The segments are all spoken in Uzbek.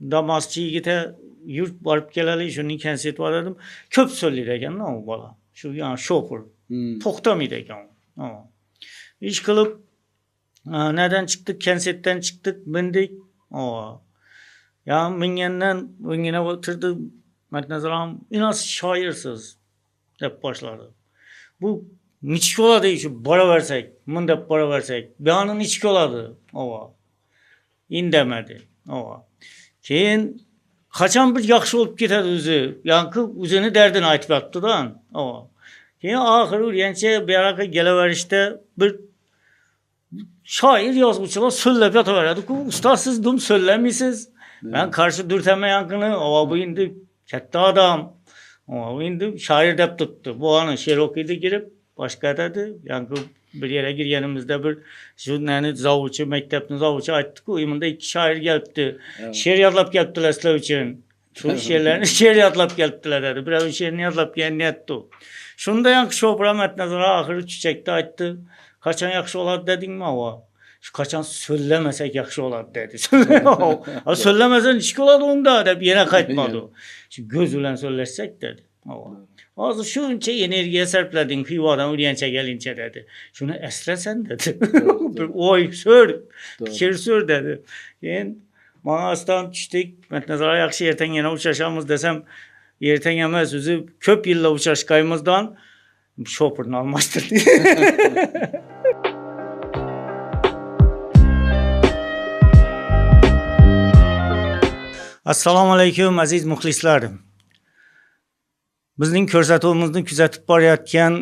Damasçı yigite yurt borib kelaylik, shuni konsert bor dedim. Ko'p so'zlaydi ekan u bola. Shu yani şoför. To'xtamaydi ekan u. İş qilib nereden çıktık? Kensetten çıktık, bindik. Ya mingandan o'ngina o'tirdi. Matnazar ağam, "Inaz şairsiz" deb boshladi. Bu nechik bo'ladi shu boraversak, mun deb boraversak, buyog'i nechik bo'ladi? Indamadi. Keyin qachon bir yaxshi bo'lib ketadi o'zi? Yanki o'zini dardini aytib yotdi-da. Keyin oxiri urgancha bu yoqqa kelaverishda bir şair yozuvchilar so'zlab yotaveradi-ku. Ustoz, siz dum so'zlamaysiz. Ben karşı dürteme yankını, bu indi katta adam. Bu indi şair deb tuttu. Bu anı şiir okuydu girip başka dedi. Yankı bir yere girganimizde bir şu nani zavuchi, mektepni zavuchi aytdi-ku, bunda ikki şair gelipti. Evet. Şiir yodlab kelibdilar sizlar uchun. Shu she'rlarni she'r yodlab kelibdilar dedi. Birov she'rini yodlab kelgan niyatdi. Shunda yankı Şopra Matnazar oxiri chuchakda aytdi. Qachon yaxshi bo'ladi dedingmi ava? Shu qachon so'zlamasak yaxshi bo'ladi dedi. So'zlamasan nechik bo'ladi unda deb yana qaytmadi. Shu ko'z bilan so'zlashsak dedi. Hozir shuncha energiya sarflading Xivadan Urgancha kelincha dedi. Shuni eslasan dedi. Bir o'y so'r, fikr so'r dedi. Keyin Manasdan tushdik. Matnazar yaxshi ertaga yana uchrashamiz desam, ertaga emas, o'zi ko'p yillar uchrashganimizdan şoförünü almashtirdi. Assalomu alaykum aziz muxlislar. Bizning ko'rsatuvimizni kuzatib borayotgan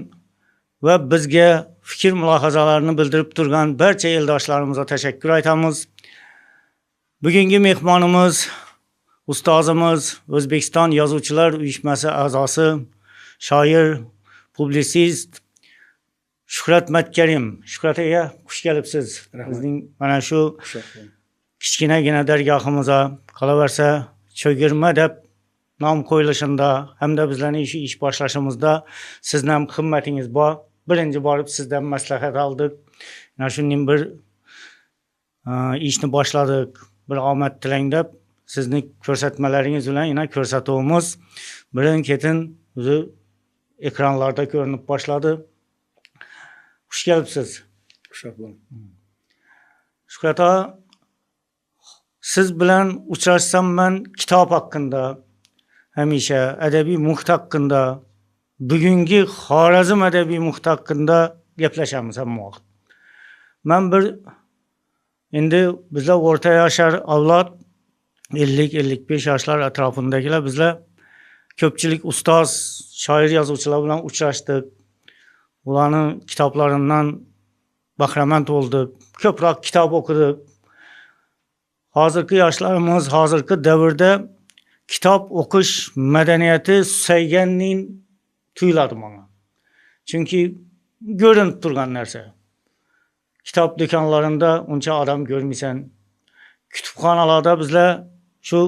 va bizga fikr mulohazalarini bildirib turgan barcha eldoshlarımıza tashakkur aytamiz. Bugungi mehmonimiz ustozimiz, O'zbekiston Yozuvchilar Uyushmasi a'zosi, shoir, publitsist Shuhrat Matkarim. Shuhrat aka, xush kelibsiz. Bizning mana shu kichkinagina dargohimizga, qolaversa cho'girma deb nom qo'yilishida hamda bizlarning shu ish boshlashimizda sizni ham himmatingiz bor. Birinchi borib sizdan maslahat oldik. Mana shunday bir ishni boshladik. Bir omad tilang deb sizni ko'rsatmalaringiz bilan yana ko'rsatuvimiz birin-ketin o'zi ekranlarda ko'rinib boshladi. Xush kelibsiz. Xush bo'ling. Shuhrat aka, siz bilan uchrashsam men kitob haqida, hamisha adabiy muhit haqida, bugungi Xorazm adabiy muhiti haqida gaplashamiz hamma vaqt. Men bir endi bizlar o'rta yoshlar avlod, 50-55 yoshlar atrofindagilar bizlar ko'pchilik ustoz, shoir, yozuvchilar bilan uchrashdik. Ularning kitoblaridan bahramand bo'ldik. Ko'proq kitob o'qidik. Hozirgi yoshlarimiz hozirgi davrda kitob o'qish madaniyati susayganning tuyuladi menga. Chunki ko'rinib turgan narsa. Kitob do'konlarida uncha odam ko'rmaysan. Kutubxonalarda bizlar shu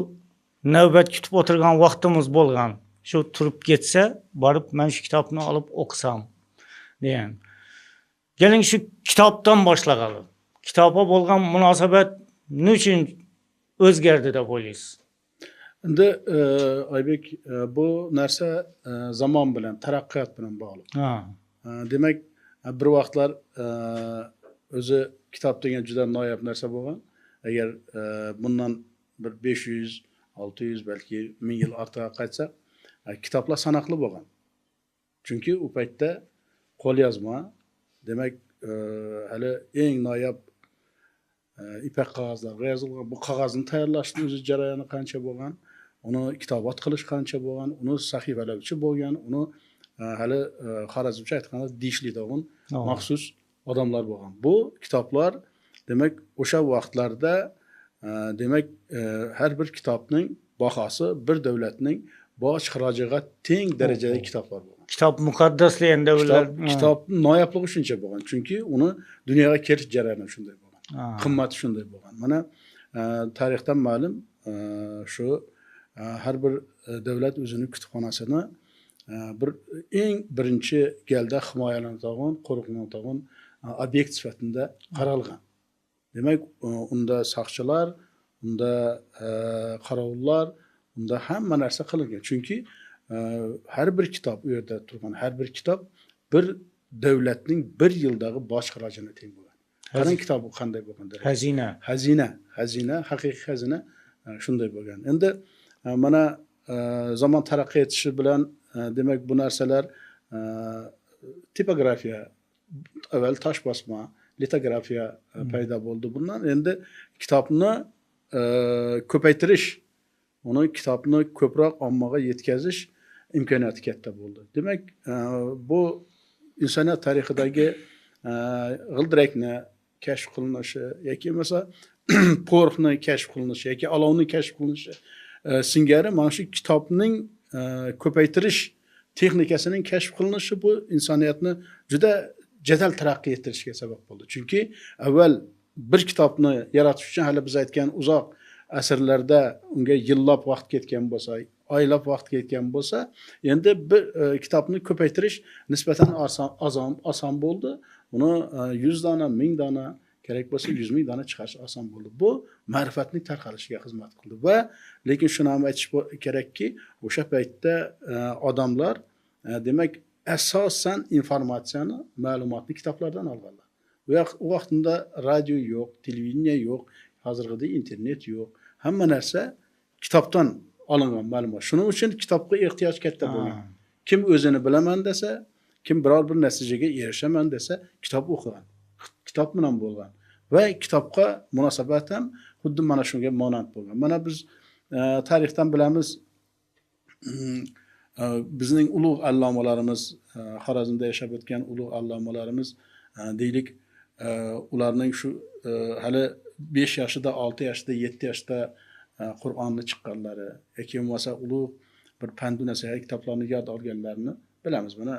navbat kutib o'tirgan vaqtimiz bo'lgan. Shu turib ketsa, borib men shu kitobni olib o'qisam degan. Keling shu kitobdan boshlag'ali. Kitobga bo'lgan munosabat nima uchun o'zgardi deb o'ylaysiz? Endi Oybek, bu narsa zamon bilan, taraqqiyot bilan bog'liq. Demak, bir vaqtlar o'zi kitob degan juda noyob narsa bo'lgan. Agar bundan bir 500, 600 balki 1000 yil ortga qaytsak, kitoblar sanoqli bo'lgan. Chunki u paytda qo'lyozma, demak, hali eng noyob ipak qog'ozlarga yozilgan. Bu qog'ozni tayyorlashning o'zi jarayoni qancha bo'lgan, uni kitobat qilish qancha bo'lgan, uni sahifalovchi bo'lgan, uni hali Xorazmcha aytganda deyishlaydigan maxsus odamlar bo'lgan. Bu kitoblar demak o'sha vaqtlarda demak har bir kitobning bahosi bir davlatning boj xarojiga teng darajadagi kitoblar bo'lgan. Kitob muqaddasli endi ular. Kitob noyobligi shuncha bo'lgan, chunki uni dunyoga kelish jarayoni shunday bo'lgan. Qimmati shunday bo'lgan. Mana tarixdan ma'lum shu har bir davlat o'zini kutubxonasini bir eng birinchi galda himoyalanadigan, qo'riqlanadigan obyekt sifatida qaralgan. Demak, unda soqchilar, unda qorovullar, unda hamma narsa qilingan. Chunki har bir kitob, u yerda turgan har bir kitob bir davlatning bir yildagi bosh xarajini teng bo'lgan. Qarang, kitob qanday bo'lgan. Xazina. Xazina, xazina, haqiqiy xazina shunday bo'lgan. Endi mana zamon taraqqiy etishi bilan demak bu narsalar tipografiya, avval toshbosma, litografiya paydo bo'ldi. Bundan endi kitobni ko'paytirish, uni kitobni ko'proq ommaga yetkazish imkoniyati katta bo'ldi. Demak, bu insoniyat tarixidagi g'ildirakni kashf qilinishi yoki bo'lmasa porxni kashf qilinishi yoki olovni kashf qilinishi singari mana shu kitobning ko'paytirish texnikasining kashf qilinishi bu insoniyatni juda jadal taraqqiy ettirishga sabab bo'ldi. Chunki avval bir kitobni yaratish uchun hali biz aytgan uzoq asrlarda unga yillab vaqt ketgan bo'lsa, oylab vaqt ketgan bo'lsa, endi bir kitobni ko'paytirish nisbatan oson bo'ldi. Uni 100 dona, 1000 dona, kerak bo'lsa 100 ming dona chiqarish oson bo'ldi. Bu ma'rifatning tarqalishiga xizmat qildi. Va lekin shuni ham aytish kerakki, o'sha paytda odamlar demak asosan informatsiyani, ma'lumotni kitoblardan olganlar. U vaqtda radio yo'q, televideniye yo'q, hozirgidek internet yo'q. Hamma narsa kitobdan olingan ma'lumot. Shuning uchun kitobga ehtiyoj katta bo'lgan. Kim o'zini bilaman desa, kim biror bir natijaga erishaman desa, kitob o'qigan, kitob bilan bo'lgan va kitobga munosabat ham xuddi mana shunga monand bo'lgan. Mana biz tarixdan bilamiz, bizning ulug' allomalarimiz, Xorazmda yashab o'tgan ulug' allomalarimiz, deylik, ularning shu hali 5 yoshida, 6 yoshida, 7 yoshida Qur'onni chiqqanlari yoki bo'lmasa ulug' bir pandu nasihat kitoblarni yod olganlarini bilamiz. Mana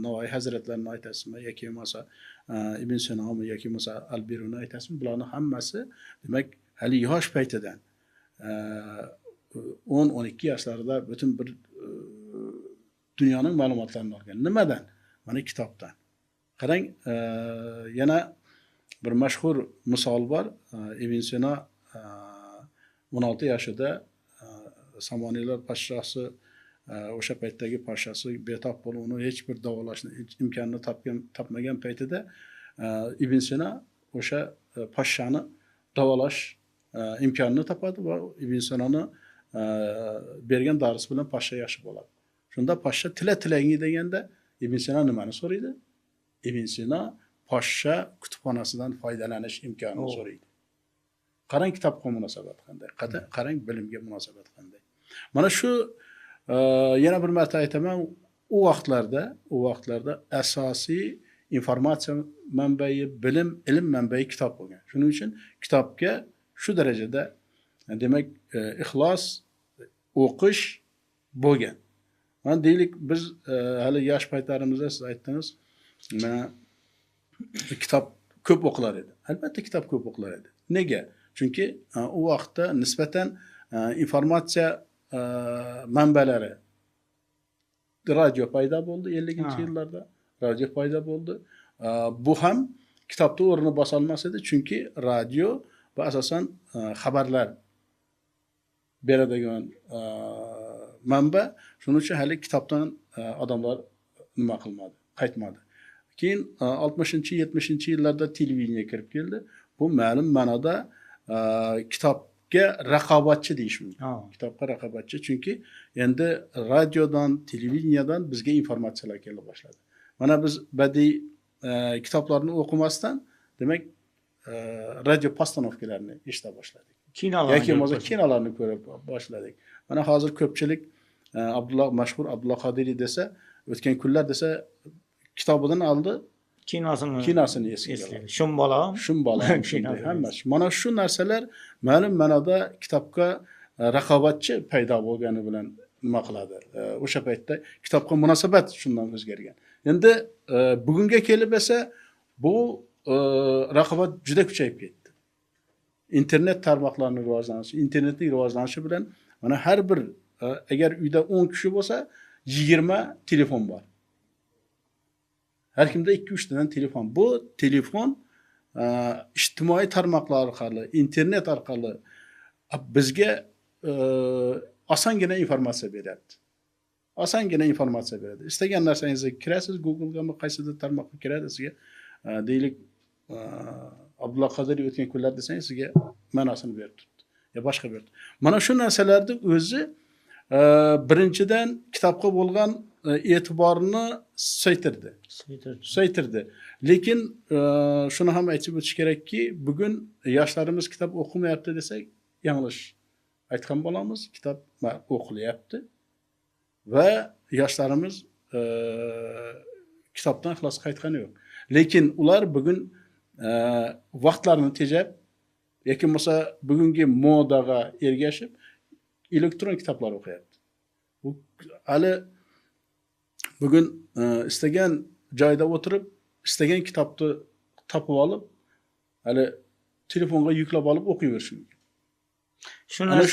Navoiy hazratlarini aytasizmi yoki bo'lmasa Ibn Sinomi yoki bo'lmasa Al-Biruni aytasizmi, bularning hammasi demak hali yosh paytidan 10-12 yoshlarida butun bir dunyoning ma'lumotlarini olgan. Nimadan? Mana kitobdan. Qarang, yana bir mashhur misol bor. Ibn Sino 16 yoshida Samoniylar podshosi, o'sha paytdagi podshosi betob bo'lib, uni hech bir davolashni imkonini topmagan paytida Ibn Sino o'sha podshoni davolash imkonini topadi va Ibn Sinoni bergan dorisi bilan podsho yaxshi bo'ladi. Shunda podsho tila tilaging deganda Ibn Sino nimani so'raydi? Ibn Sino podsho kutubxonasidan foydalanish imkonini so'raydi. Qarang, kitobga munosabat qanday, qarang bilimga munosabat qanday. Mana shu yana bir marta aytaman, u vaqtlarda asosiy informatsiya manbai, bilim, ilm manbai kitob bo'lgan. Shuning uchun kitobga shu darajada demak ixlos, o'qish bo'lgan. Mana deylik, biz hali yosh paytlarimizda siz aytdingiz, mana kitob ko'p o'qilar edi. Albatta kitob ko'p o'qilar edi. Nega? Chunki u vaqtda nisbatan informatsiya manbalari, radio paydo bo'ldi 50-yillarda, radio paydo bo'ldi. Bu ham kitobni o'rnini bosolmas edi, chunki radio va asosan xabarlar beradigan manba. Shuning uchun hali kitobdan odamlar nima qilmadi, qaytmadi. Keyin 60-70-yillarda televideniye kirib keldi. Bu ma'lum ma'noda kitobga raqobatchi deyish mumkin. Kitobga raqobatchi, chunki endi radiodan, televideniyadan bizga informatsiyalar kela boshladi. Mana biz badiiy kitoblarni o'qimasdan, demak, radio postanovkalarini eshita boshladik. Kinolarni yoki bo'lmasa kinolarni ko'ra boshladik. Mana hozir ko'pchilik Abdulloh, mashhur Abdulloh Qodiriy desa, o'tgan kunlar desa, kitobidan oldi kinosini eslaydi. Shumbola, hammasi. Mana shu narsalar ma'lum ma'noda kitobga raqobatchi paydo bo'lgani bilan nima qiladi? O'sha paytda kitobga munosabat shundan o'zgargan. Endi bugunga kelib esa bu raqobat juda kuchayib ketdi. Internet tarmoqlarining rivojlanishi, internetning rivojlanishi bilan mana har bir agar uyda 10 kishi bo'lsa, 20 telefon bor. Har kimda 2-3 tadan telefon. Bu telefon ijtimoiy tarmoqlar orqali, internet orqali Bizga osongina informatsiya beryapti. Osongina informatsiya beradi. Istagan narsangizga kirasiz, Google'gami qaysidir tarmoqqa kiradi, sizga deylik Abdulla Qadiriy o'tgan kunlar desangiz sizga ma'nosini berib turibdi. Ya boshqa berdi. Mana shu narsalarni o'zi birinchidan kitobga bo'lgan e'tiborni susaytirdi. Susaytirdi. Lekin shuni ham aytib o'tish kerakki, bugun yoshlarimiz kitob o'qimayapti desak, yanglish aytgan bo'lamiz. Kitob o'qilyapti va yoshlarimiz kitobdan ixlos qaytgani yo'q. Lekin ular bugun vaqtlarini tejab yoki bo'lmasa bugungi modaga ergashib elektron kitoblar o'qiyapti. Bu hali bugun istagan joyda o'tirib, istagan kitobni topib olib, hali telefonga yuklab olib o'qiyverish mumkin.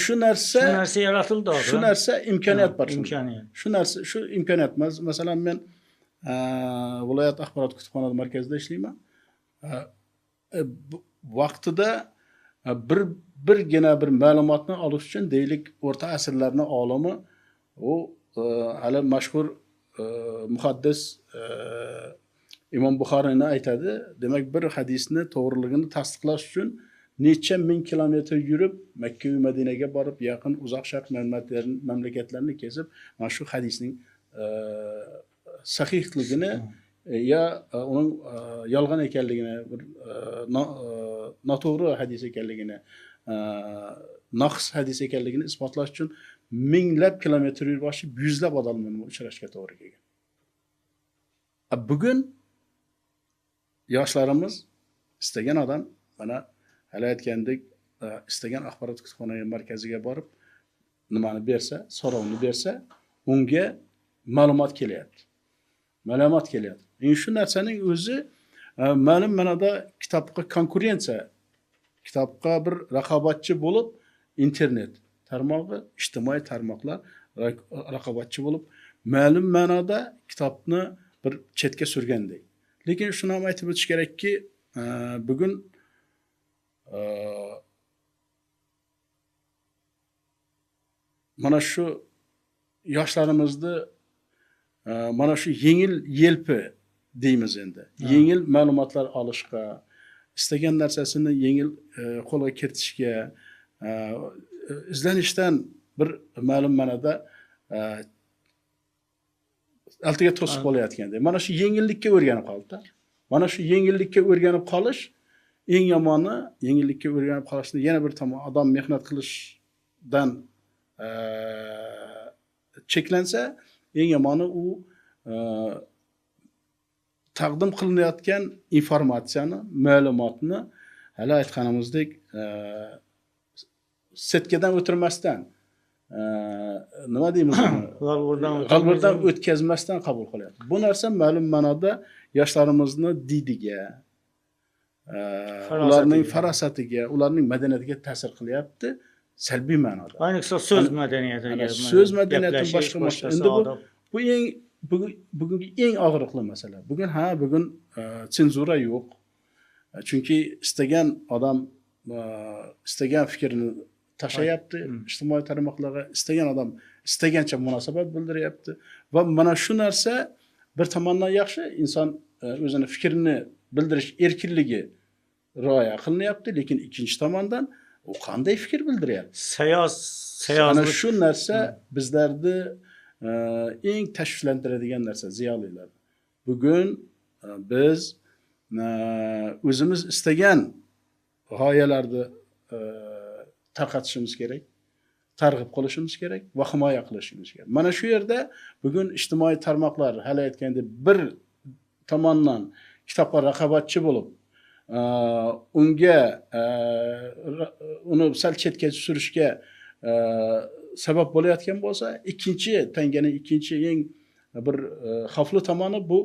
Shu narsa yaratildi. Shu narsa imkoniyat bor. Imkoniyat. Shu narsa, shu imkoniyat. Masalan, men viloyat axborot kutubxonasi markazida ishlayman. Vaqtida birgina bir ma'lumotni olish uchun deylik o'rta asrlarning olimi u hali mashhur muhaddis Imom Buxoriyni aytadi. Demak, bir hadisni to'g'riligini tasdiqlash uchun necha ming kilometr yurib Makka va Madinaga borib, yaqin uzoq sharq mamlakatlarini kezib, mana shu hadisning sahihligini ya uning yolg'on ekanligini, bir noto'g'ri hadis ekanligini, noqis hadis ekanligini isbotlash uchun minglab kilometr yurib oshib, yuzlab odam bilan uchrashga to'g'ri kelgan. Bugun yoshlarimiz istagan odam, mana hali aytgandek, istagan axborot kutubxona markaziga borib, nimani bersa, so'rovni bersa, unga ma'lumot kelyapti. Ma'lumot kelyapti. Endi shu narsaning o'zi ma'lum ma'noda kitobga konkurensiya, kitobga bir raqobatchi bo'lib internet tarmog'i, ijtimoiy tarmoqlar raqobatchi bo'lib, ma'lum ma'noda kitobni bir chetga surgandek. Lekin shuni ham aytib o'tish kerakki, bugun mana shu yoshlarimizni mana shu yengil yelpi deymiz endi. Yengil ma'lumotlar olishga, istagan narsasini yengil qo'lga kiritishga, izlanishdan bir ma'lum ma'noda altiga to'sib qolayotgandek. Mana shu yengillikka o'rganib qoldi. Mana shu yengillikka o'rganib qolish eng yomoni, yengillikka o'rganib qolishni yana bir tomon odam mehnat qilishdan cheklansa, eng yomoni u taqdim qilinayotgan informatsiyani, ma'lumotni hali aytganimizdek setkadan o'tirmasdan, nima deymiz uni? G'alvirdan o'tkazmasdan qabul qilyapti. Bu narsa ma'lum ma'noda yoshlarimizni didiga, ularning farosatiga, ularning madaniyatiga ta'sir qilyapti salbiy ma'noda. Ayniqsa so'z madaniyatiga. So'z madaniyati boshqa masala. Endi bu eng bugungi eng og'riqli masala. Bugun bugun senzura yo'q. Chunki istagan odam istagan fikrini tashlayapti ijtimoiy tarmoqlarga, istagan odam istagancha munosabat bildiryapti va mana shu narsa bir tomondan yaxshi, inson o'zini fikrini bildirish erkinligi rioya qilinyapti, lekin ikkinchi tomondan u qanday fikr bildiryapti? Ana shu narsa bizlarni eng tashvishlantiradigan narsa, ziyolilar. Bugun biz o'zimiz istagan g'oyalarni tarqatishimiz kerak, targ'ib qilishimiz kerak va himoya qilishimiz kerak. Mana shu yerda bugun ijtimoiy tarmoqlar hali aytgandek bir tomondan kitobga raqobatchi bo'lib, unga uni sal chetga surishga sabab bo'layotgan bo'lsa, ikkinchi tanganing ikkinchi eng bir xavfli tomoni bu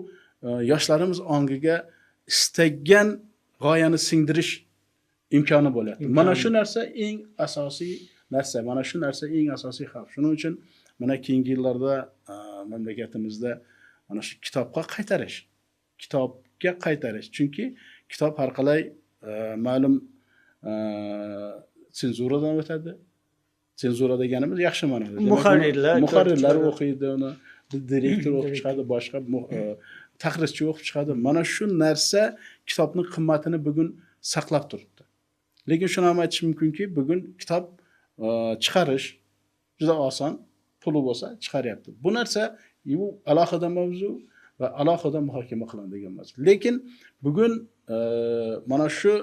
yoshlarimiz ongiga istagan g'oyani singdirish imkoni bo'lyapti. Mana shu narsa eng asosiy narsa, mana shu narsa eng asosiy xavf. Shuning uchun mana keyingi yillarda mamlakatimizda mana shu kitobga qaytarish, kitobga qaytarish. Chunki kitob har qalay ma'lum senzuradan o'tadi. Senzura deganimiz yaxshi ma'noda. Muharrirlar o'qiydi uni, direktor o'qib chiqadi, boshqa tahrirchi o'qib chiqadi. Mana shu narsa kitobning qimmatini bugun saqlab turibdi. Lekin shuni ham aytish mumkinki, bugun kitob chiqarish juda oson, puli bo'lsa chiqaryapti. Bu narsa bu alohida mavzu va alohida muhokama qilinadigan mavzu. Lekin bugun mana shu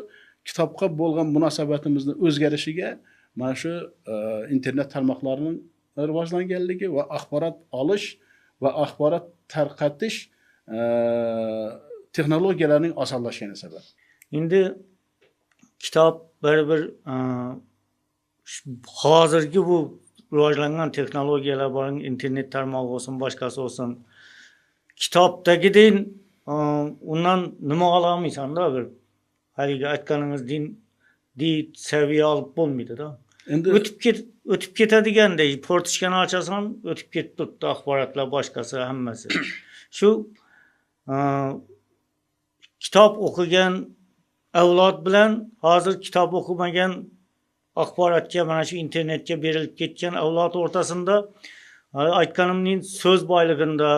kitobga bo'lgan munosabatimizni o'zgarishiga mana shu internet tarmoqlarining rivojlanganligi va axborot olish va axborot tarqatish texnologiyalarining osonlashgani sabab. Endi kitob baribir hozirgi bu rivojlangan texnologiyalar bor, internet tarmog'i bo'lsin, boshqasi bo'lsin, kitobdagidek undan nima ola olmaysan-da, bir haligi aytganingizdek seviye olib bo'lmaydi-da. Endi o'tib ketadiganday, portichkani ochasan, o'tib ketib turibdi axborotlar, boshqasi hammasi. Shu kitob o'qigan avlod bilan hozir kitob o'qimagan, axborotga, mana shu internetga berilib ketgan avlod o'rtasida aytganimning so'z boyligida,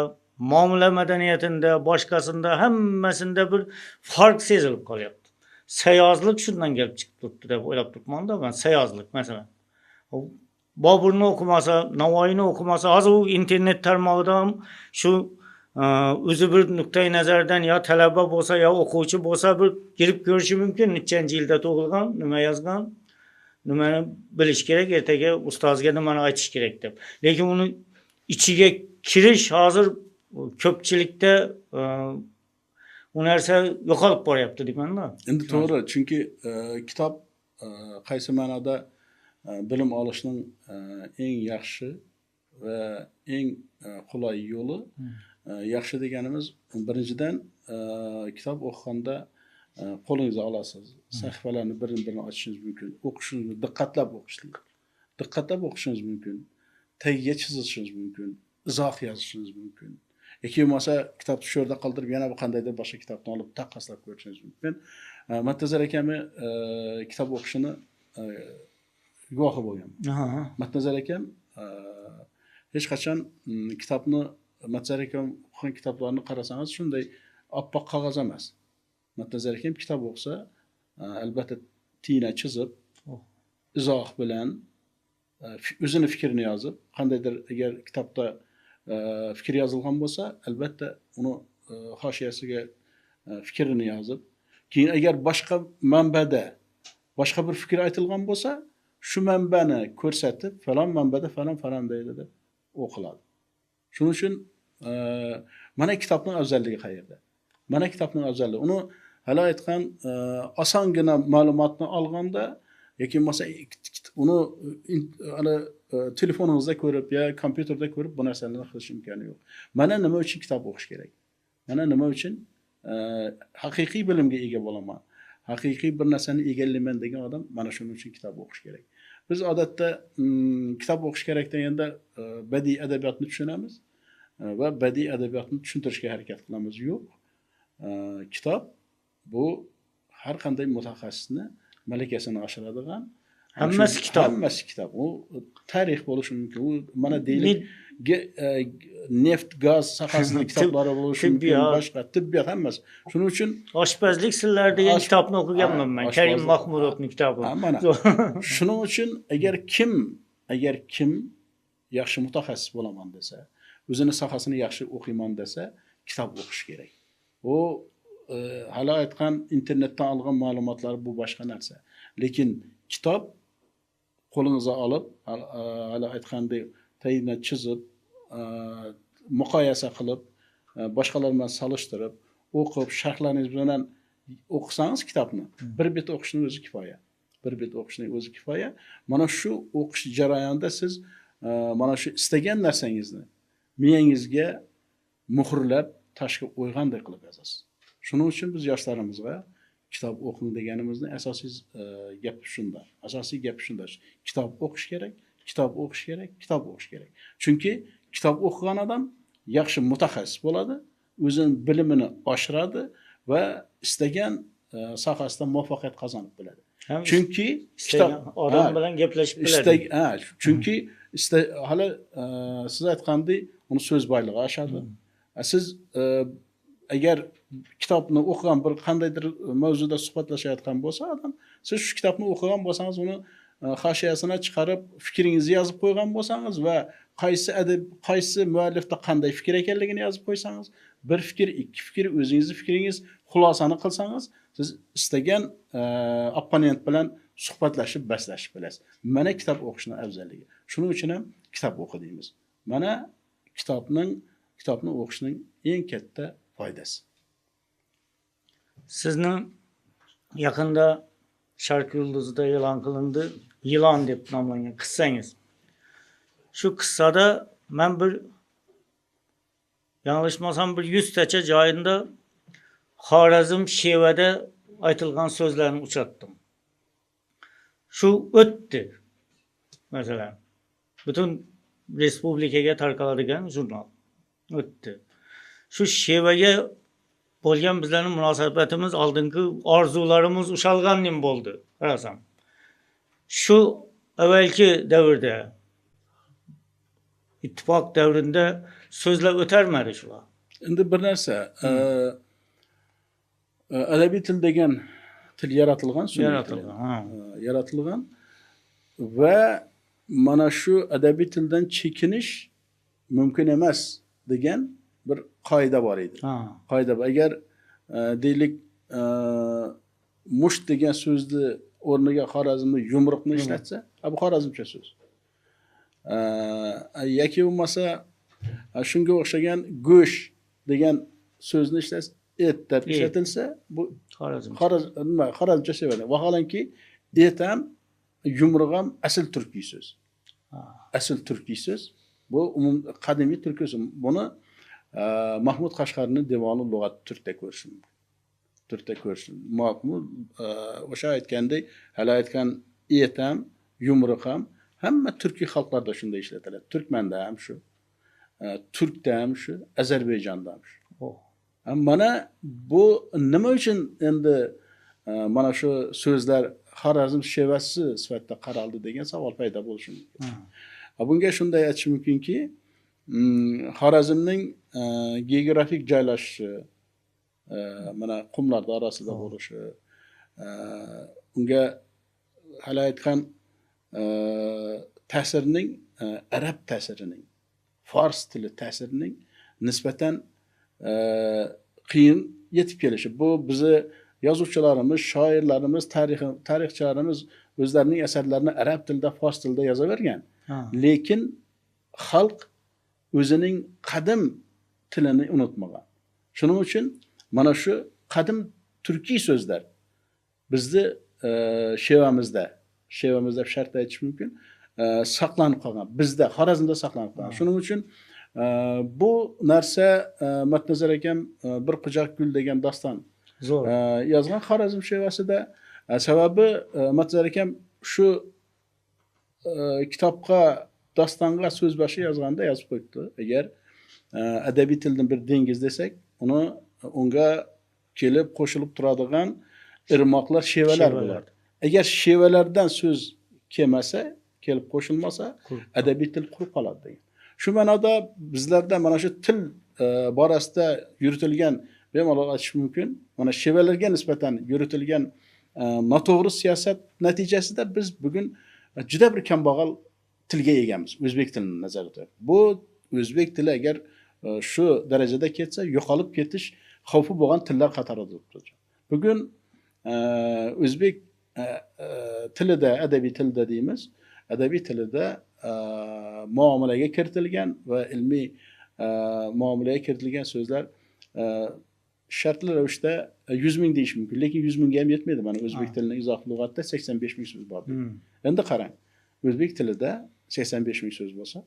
muomala madaniyatida, boshqasida hammasida bir farq sezilib qolyapti. Sayozlik shundan kelib chiqib turibdi deb o'ylab turibman-da men. Sayozlik masalan. Boburni o'qimasa, Navoiyni o'qimasa, hozir u internet tarmog'ida ham shu o'zi bir nuqtai nazardan yo talaba bo'lsa, yo o'quvchi bo'lsa bir kirib ko'rishi mumkin. Nechanchi yilda tug'ilgan, nima yozgan, nimani bilish kerak, ertaga ustozga nimani aytish kerak deb. Lekin uni ichiga kirish hozir ko'pchilikda u narsa yo'qolib boryapti deyman-da. Endi to'g'ri, chunki kitob qaysi ma'noda bilim olishning eng yaxshi va eng qulay yo'li. Yaxshi deganimiz, birinchidan kitob o'qiganda qo'lingizga olasiz, sahifalarni birini-birini ochishingiz mumkin, o'qishingiz, diqqatlab o'qishlik, diqqatlab o'qishingiz mumkin, tagiga chizishingiz mumkin, izoh yozishingiz mumkin. Yoki bo'lmasa kitobni shu yerda qoldirib, yana bir qandaydir boshqa kitobni olib taqqoslab ko'rishingiz mumkin. Matnazar akamni kitob o'qishini guvohi bo'lganman. Matnazar akam hech qachon kitobni, Matnazar akam o'qigan kitoblarni qarasangiz shunday oppoq qog'oz emas. Matnazar akam kitob o'qisa, albatta tiyna chizib, izoh bilan o'zini fikrini yozib, qandaydir agar kitobda fikr yozilgan bo'lsa, albatta uni hoshiyasiga fikrini yozib, keyin agar boshqa manbada boshqa bir fikr aytilgan bo'lsa, shu manbani ko'rsatib, falon manbada falon falon deydi deb o'qiladi. Shuning uchun mana kitobning afzalligi qayerda? Mana kitobning afzalligi. Uni hali aytgan osongina ma'lumotni olganda yoki bo'lmasa uni hali telefoningizda ko'rib yo kompyuterda ko'rib bu narsalarni qilish imkoni yo'q. Mana nima uchun kitob o'qish kerak? Mana nima uchun haqiqiy bilimga ega bo'laman, haqiqiy bir narsani egallayman degan odam mana shuning uchun kitob o'qish kerak. Biz odatda kitob o'qish kerak deganda badiiy adabiyotni tushunamiz va badiiy adabiyotni tushuntirishga harakat qilamiz. Yo'q. Kitob bu har qanday mutaxassisni malakasini oshiradigan hammasi kitob. Hammasi kitob. U tarix bo'lishi mumkin. U mana deylik neft, gaz sohasining kitoblari bo'lishi mumkin, boshqa tibbiyot hammasi. Shuning uchun oshpazlik sirlari degan kitobni o'qiganman men. Karim Mahmudovning kitobi. Mana. Shuning uchun agar kim yaxshi mutaxassis bo'laman desa, o'zini sohasini yaxshi o'qiyman desa, kitob o'qish kerak. U hali aytgan internetdan olgan ma'lumotlar bu boshqa narsa. Lekin kitob qo'lingizga olib, hali aytgandek tagini chizib, muqoyasa qilib, boshqalar bilan solishtirib, o'qib, sharhlaringiz bilan o'qisangiz kitobni, bir bet o'qishning o'zi kifoya. Bir bet o'qishning o'zi kifoya. Mana shu o'qish jarayonida siz mana shu istagan narsangizni miyangizga muhrlab, toshga o'yganday qilib yozasiz. Shuning uchun biz yoshlarimizga kitob o'qing deganimizning asosiy gap shunda. Asosiy gap shunda. Kitob o'qish kerak, kitob o'qish kerak, kitob o'qish kerak. Chunki kitob o'qigan odam yaxshi mutaxassis bo'ladi, o'zining bilimini oshiradi va istagan sohasida muvaffaqiyat qozonib biladi. Chunki kitob odam bilan gaplashib biladi. Ha, chunki hali siz aytgandek uni so'z boyligi oshadi. Siz agar kitobni o'qigan bir qandaydir mavzuda suhbatlashayotgan bo'lsa odam, siz shu kitobni o'qigan bo'lsangiz, uni hoshiyasini chiqarib fikringizni yozib qo'ygan bo'lsangiz va qaysi adib, qaysi muallifda qanday fikr ekanligini yozib qo'ysangiz, bir fikr, ikki fikr, o'zingizni fikringiz xulosani qilsangiz, siz istagan opponent bilan suhbatlashib, baslashib bilasiz. Mana kitob o'qishning afzalligi. Shuning uchun ham kitob o'qi deymiz. Mana kitobni o'qishning eng katta foydasi. Sizni yaqinda Sharq Yulduzida e'lon qilindi, Yılan deb nomlangan qissangiz. Shu qissada men bir yanlışmasam bir 100 tacha joyida Xorazm shevada aytilgan so'zlarni uchratdim. Shu o'tdi. Masalan, butun respublikaga tarqaladigan jurnal o'tdi. Shu shevaga bo'lgan bizlarning munosabatimiz, oldingi orzularimiz ushalganning bo'ldi, qarasam. Shu avvalgi davrda, ittifoq davrida so'zlar o'tarmadi shular. Endi bir narsa, adabiy til degan til yaratilgan, yaratilgan va mana shu adabiy tildan chekinish mumkin emas degan bir qoida bor edi. Qoida agar deylik musht degan so'zni o'rniga Xorazmda yumruqni ishlatsa, bu Xorazmcha so'z. Yoki bo'lmasa shunga o'xshagan go'sht degan so'zni ishlatsa, et deb ishlatilsa, bu Xorazmcha so'z. Vaholanki et ham yumruq ham asl turkiy so'z. Asl turkiy so'z. Bu umum qadimiy turkiy so'z. Buni Mahmud Qashqarning Devoni lug'at turkda ko'rish mumkin. Turkda ko'rish mumkin. O'sha aytgandek, hali aytgan et ham, yumruq ham hamma turkiy xalqlarda shunday ishlatiladi. Turkmanda ham shu, turkda ham shu, Ozarbayjonda ham shu. Mana bu nima uchun endi mana shu so'zlar Xorazm shevasi sifatida qaraldi degan savol paydo bo'lishi mumkin. Bunga shunday aytish mumkinki, Xorazmning geografik joylashishi, mana qumlar orasida bo'lishi, unga hali aytgan ta'sirining, arab ta'sirining, fors tili ta'sirining nisbatan qiyin yetib kelishi. Bu bizni yozuvchilarimiz, shoirlarimiz, tarixchilarimiz o'zlarining asarlarini arab tilida, fors tilida yozavergan. Lekin xalq o'zining qadim tilini unutmagan. Shuning uchun mana shu qadim turkiy so'zlar bizni shevamizda, shevamizda shart aytish mumkin, saqlanib qolgan. Bizda Xorazmda saqlanib qolgan. Shuning uchun bu narsa Matnazar akam Bir quchoq gul degan doston yozgan Xorazm shevasida. Sababi Matnazar akam shu kitobga, dostonga so'z boshi yozganda yozib qo'yibdi. Agar adabiy tildan bir dengiz desak, uni unga kelib qo'shilib turadigan irmoqlar, shevalar bo'ladi. Agar shevalardan so'z kelmasa, kelib qo'shilmasa, adabiy til qurib qoladi degan. Shu ma'noda bizlarda mana shu til borasida yuritilgan, bemalol aytish mumkin, mana shevalarga nisbatan yuritilgan noto'g'ri siyosat natijasida biz bugun juda bir kambag'al tilga egamiz, o'zbek tilini nazarda tutib. Bu o'zbek tili agar shu darajada ketsa, yo'qolib ketish xavfi bo'lgan tillar qatorida turibdi. Bugun o'zbek tilida, adabiy tilda deymiz, adabiy tilida muomalaga kiritilgan va ilmiy muomalaga kiritilgan so'zlar shartli ravishda 100 ming deyish mumkin, lekin 100 mingga ham yetmaydi. Mana o'zbek tilining izoh lug'atida 85 ming so'z bor. Endi qarang, o'zbek tilida 85 ming so'z bo'lsa,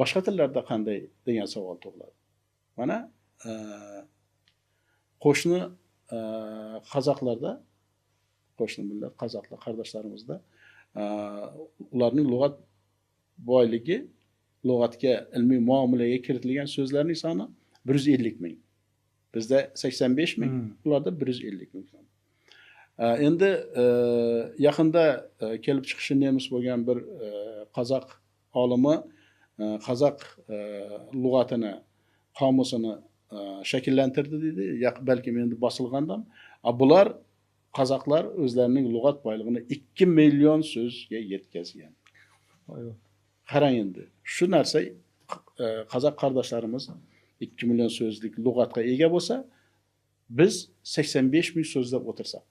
boshqa tillarda qanday degan savol tug'iladi. Mana qo'shni qozoqlarda, qo'shni millat qozoqlar qardoshlarimizda ularning lug'at boyligi, lug'atga ilmiy muomalaga kiritilgan so'zlarning soni 150 ming. Bizda 85 ming, ularda 150 ming. Endi yaqinda kelib chiqishi nemis bo'lgan bir qozoq olimi qozoq lug'atini, qomusini shakllantirdi deydi. Balkim endi bosilgandan. Bular qozoqlar o'zlarining lug'at boylig'ini 2 million so'zga yetkazgan. Qarang endi, shu narsa qozoq qardoshlarimiz 2 million so'zlik lug'atga ega bo'lsa, biz 85 ming so'zlab o'tirsak.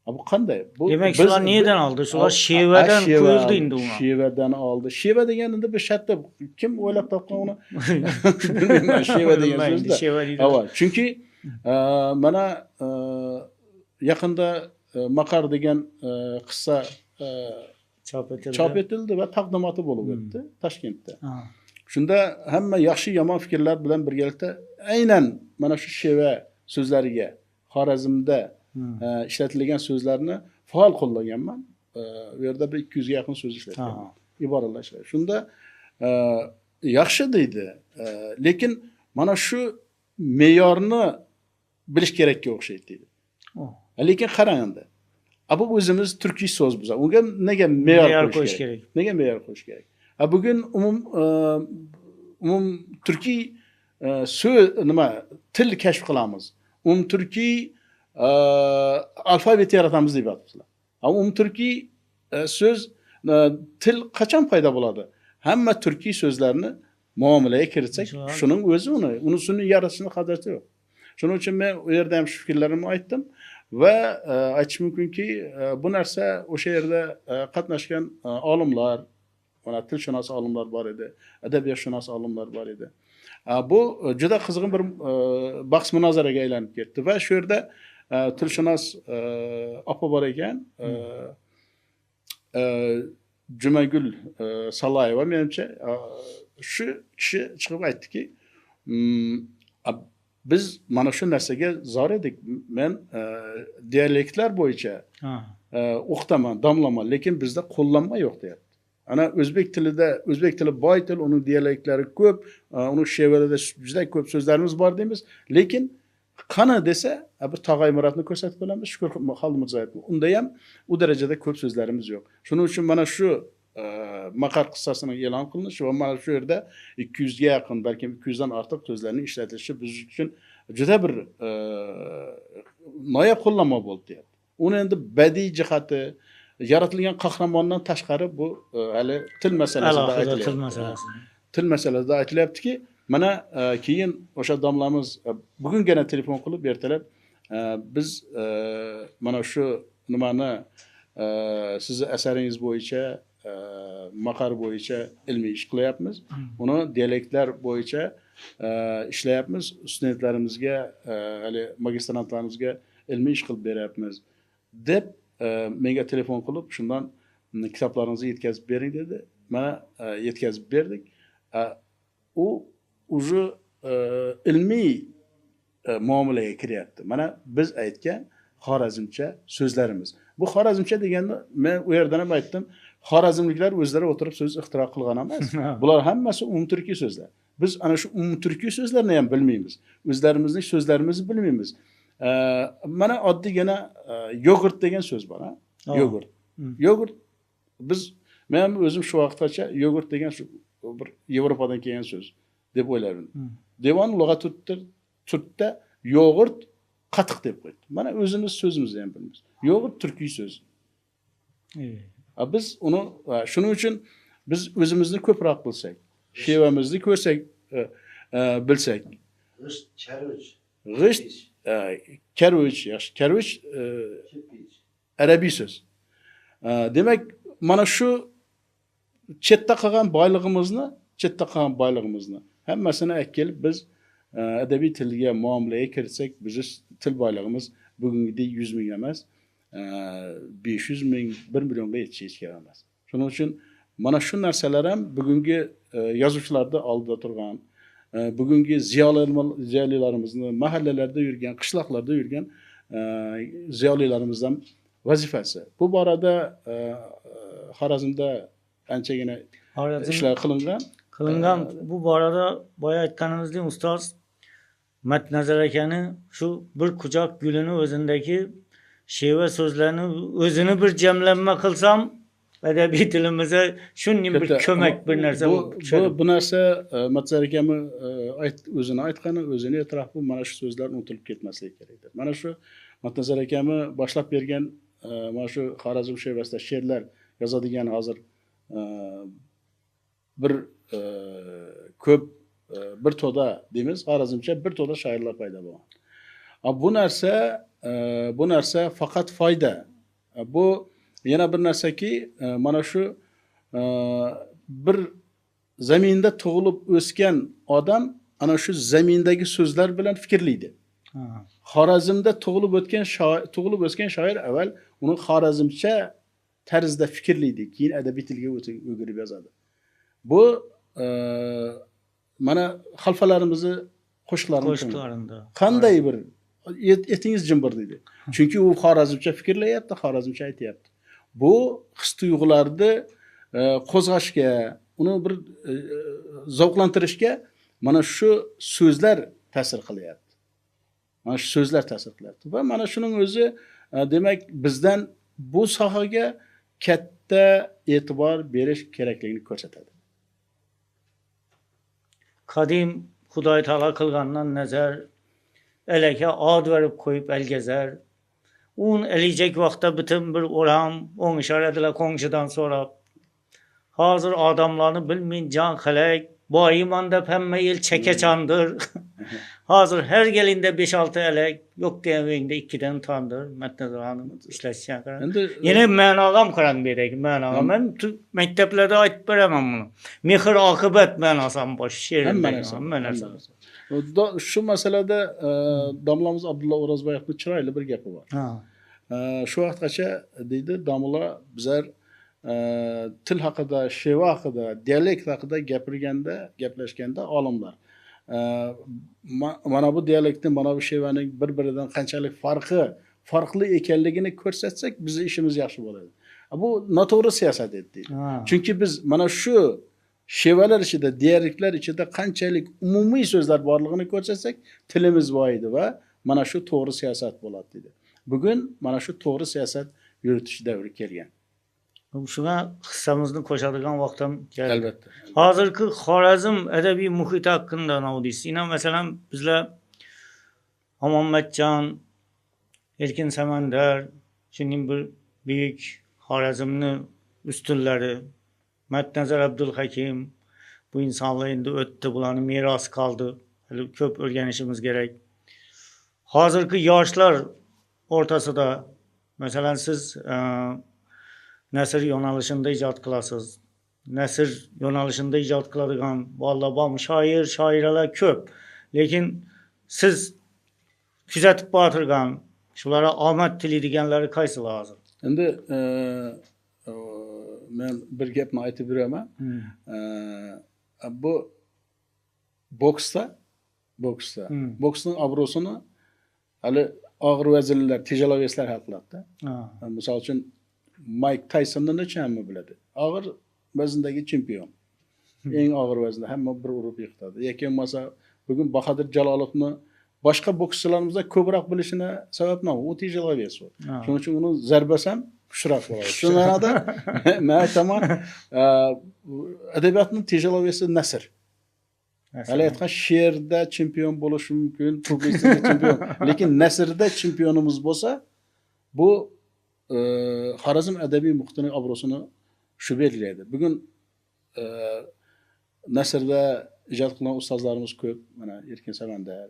Bu qanday? Bu demak, shular nedan oldi? Shular shevadan qo'yildi endi uni. Shevadan oldi. Sheva degan endi bir shartda kim o'ylab topgan uni? Bilmayman, sheva degan so'zni. Ava, chunki mana yaqinda Maqar degan qissa chop etildi va taqdimoti bo'lib o'tdi Toshkentda. Shunda hamma yaxshi yomon fikrlar bilan birgalikda aynan mana shu sheva so'zlariga Xorazmda ishlatilgan so'zlarni faol qo'llaganman. U yerda bir 200 ga yaqin so'z ishlatganman. Iboralar ishlatgan. Shunda yaxshi deydi, lekin mana shu me'yorni bilish kerakka o'xshaydi deydi. Lekin qarang endi. Bu o'zimiz turkiy so'z biz. Unga nega me'yor qo'yish kerak? Nega me'yor qo'yish kerak? Bugun umum turkiy so'z nima til kashf qilamiz. Umum turkiy alfabet yaratamiz deyapsizlar. Umumturkiy so'z til qachon paydo bo'ladi? Hamma turkiy so'zlarni muomalaga kiritsak, shuning o'zi unisini yaratishni hojati yo'q. Shuning uchun men u yerda ham shu fikrlarimni aytdim va aytish mumkinki, bu narsa o'sha yerda qatnashgan olimlar, mana tilshunos olimlar bor edi, adabiyotshunos olimlar bor edi. Bu juda qizg'in bir bahs munozaraga aylanib ketdi va shu yerda tilshunos opa bor ekan, Jumagul Salayeva menimcha, shu kishi chiqib aytdiki, biz mana shu narsaga zor edik. Men dialektlar bo'yicha o'qitaman, damlaman, lekin bizda qo'llanma yo'q deyapti. Ana o'zbek tilida, o'zbek tili boy til, uning dialektlari ko'p, uning shevalarida juda ko'p so'zlarimiz bor deymiz, lekin qani desa, bir Tog'ay Muratni ko'rsatib qo'yamiz, Shukur Xolmirzoyevni. Unda ham u darajada ko'p so'zlarimiz yo'q. Shuning uchun mana shu Maqar qissasining e'lon qilinishi va mana shu yerda 200 ga yaqin, balkim 200 dan ortiq so'zlarning ishlatilishi biz uchun juda bir noyob qo'llanma bo'ldi deyapti. Uni endi badiiy jihati, yaratilgan qahramondan tashqari bu hali til masalasida aytilyapti. Til masalasida aytilyaptiki, mana keyin o'sha domlamiz bugungina telefon qilib ertalab biz mana shu nimani sizni asaringiz bo'yicha Maqar bo'yicha ilmiy ish qilyapmiz. Uni dialektlar bo'yicha ishlayapmiz. Studentlarimizga, hali magistrantlarimizga ilmiy ish qilib beryapmiz deb menga telefon qilib, shundan kitoblaringizni yetkazib bering dedi. Mana yetkazib berdik. U уже ilmiy muomalaga kiryapti. Mana biz aytgan Xorazmcha so'zlarimiz. Bu Xorazmcha deganda men u yerdan ham aytdim, Xorazmliklar o'zlari o'tirib so'z ixtiro qilgan emas. Bular hammasi umumturkiy so'zlar. Biz ana shu umumturkiy so'zlarni ham bilmaymiz. O'zlarimizning so'zlarimizni bilmaymiz. Mana oddiygina yogurt degan so'z bor, ha? Yogurt. Yogurt biz men o'zim shu vaqtgacha yogurt degan shu bir Yevropadan kelgan so'z deb o'ylardim. Devon lug'atut turkda yogurt qatiq deb qo'ydi. Mana o'zimiz so'zimizni ham bilmaymiz. Yogurt turkiy so'z. Biz uni shuning uchun biz o'zimizni ko'proq bilsak, shevamizni ko'rsak, bilsak. G'isht, charvich. G'isht, karvich, yaxshi. Karvich arabiy so'z. Demak, mana shu chetda qolgan boylig'imizni, hammasini kelib biz adabiy tilga muomalaga kiritsak, bizni til boylig'imiz bugungidek 100 ming emas, 500 ming, 1 millionga yetishi hech kerak emas. Shuning uchun mana shu narsalar ham bugungi yozuvchilarda oldida turgan, bugungi ziyolilarimizni mahallalarda yurgan, qishloqlarda yurgan ziyolilarimizdan vazifasi. Bu borada Xorazmda anchagina ishlar qilingan. Qilingan. Bu borada boya aytganimizdek ustoz Matnazar akani shu bir quchoq gulini o'zindagi Sheva so'zlarni o'zini bir jamlanma qilsam adabiy tilimizga shunday bir ko'mak bir narsa bu narsa Matnazar akamni o'zini aytgani, o'zini e'tirofi, mana shu so'zlar unutilib ketmasligi kerak. Mana shu Matnazar akamni boshlab bergan mana shu Xorazm shevasida she'rlar yozadigan hozir bir ko'p bir to'da deymiz, Xorazmcha bir to'da shoirlar paydo bo'lgan. Bu narsa faqat foyda. Bu yana bir narsaki, mana shu bir zaminda tug'ilib o'sgan odam ana shu zamindagi so'zlar bilan fikrlaydi. Xorazmda tug'ilib o'sgan shoir avval uni xorazmcha tarzda fikrlaydi, keyin adabiy tilga o'girib yozadi. Bu mana xalfalarimizni qo'shiqlarida qanday bir etingiz jimbir deydi. Chunki u xorazmcha fikrlayapti, xorazmcha aytyapti. Bu his tuyg'ularni qo'zg'ashga, uni bir zavqlantirishga mana shu so'zlar ta'sir qilyapti. Mana shu so'zlar ta'sir qilyapti va mana shuning o'zi demak bizdan bu sohaga katta e'tibor berish kerakligini ko'rsatadi. Qadim Xudoy taolo qilgandan nazar elaka ad verib qo'yib elgezer. Un eleyecek vaqtda bütün bir oram o'ngishar edilar qo'ngshidan so'rab. Hozir odamlarni bilmeyin can xalak, boyman deb hamma yil chekachandir. Hozir her gelinde 5-6 elek, yo'q degan uyingda 2dan tandir. Matnazar hanım ishlashgan qarang. Yana ma'nog'am qarang bu yerdagi ma'noga. Men maktablarda aytib beraman buni. Mehr oqibat ma'nosi ham bor she'rimda. Hamma narsa. Shu masalada domlamiz Abdulla O'rozboyevning chiroyli bir gapi bor. Shu vaqtgacha deydi domla, bizlar til haqida, sheva haqida, dialekt haqida gapirganda, gaplashganda olimlar mana bu dialektni, mana bu shevaning bir-biridan qanchalik farqli ekanligini ko'rsatsak, bizning ishimiz yaxshi bo'ladi. Bu noto'g'ri siyosat edi deydi. Chunki biz mana shu shevalar ichida, dialektlar ichida qanchalik umumiy so'zlar borlig'ini ko'rsatsak, tilimiz boyidi va mana shu to'g'ri siyosat bo'ladi deydi. Bugun mana shu to'g'ri siyosat yuritish davri kelgan. Shunga hissamizni qo'shadigan vaqt ham keldi. Albatta. Hozirgi Xorazm adabiy muhiti haqida nima deysiz? Ina masalan bizlar Omonmatjon, Erkin Samandar, shunday bir buyuk Xorazmni ustunlari, Matnazar Abdulhakim, bu insanlar endi o'tdi, bularning merosi qoldi. Hali ko'p o'rganishimiz kerak. Hozirgi yoshlar o'rtasida masalan siz nasr yo'nalishida ijod qilasiz. Nasr yo'nalishida ijod qiladigan bolalar bormi? Shoir, shoiralar ko'p. Lekin siz kuzatib bortirgan, shularga omad tilaydiganlari qaysilar hozir? Endi men bir gapni aytib beraman. Bu boksda boksning obro'sini hali og'ir vaznlilar, tejaloveslar hal qiladi-da. Misol uchun Mike Tysonni necha hamma biladi. Og'ir vazndagi chempion. Eng og'ir vaznda hamma bir urib yiqitadi. Yoki bo'lmasa bugun Bahodir Jalolovni boshqa bokschilarimizdan ko'proq bilishini sabab nima? U tejalovес u. Shuning uchun uni zarbasi ham kuchliroq bo'ladi. Shu ma'noda men aytaman, adabiyotning tejalovesi nasr. Hali aytgan she'rda chempion bo'lishi mumkin, publitsistikada chempion, lekin nasrda chempionimiz bo'lsa, bu Xorazm adabiy muhitining obro'sini shu belgilaydi. Bugun nasrda ijod qilgan ustozlarimiz ko'p. Mana Erkin Samandar,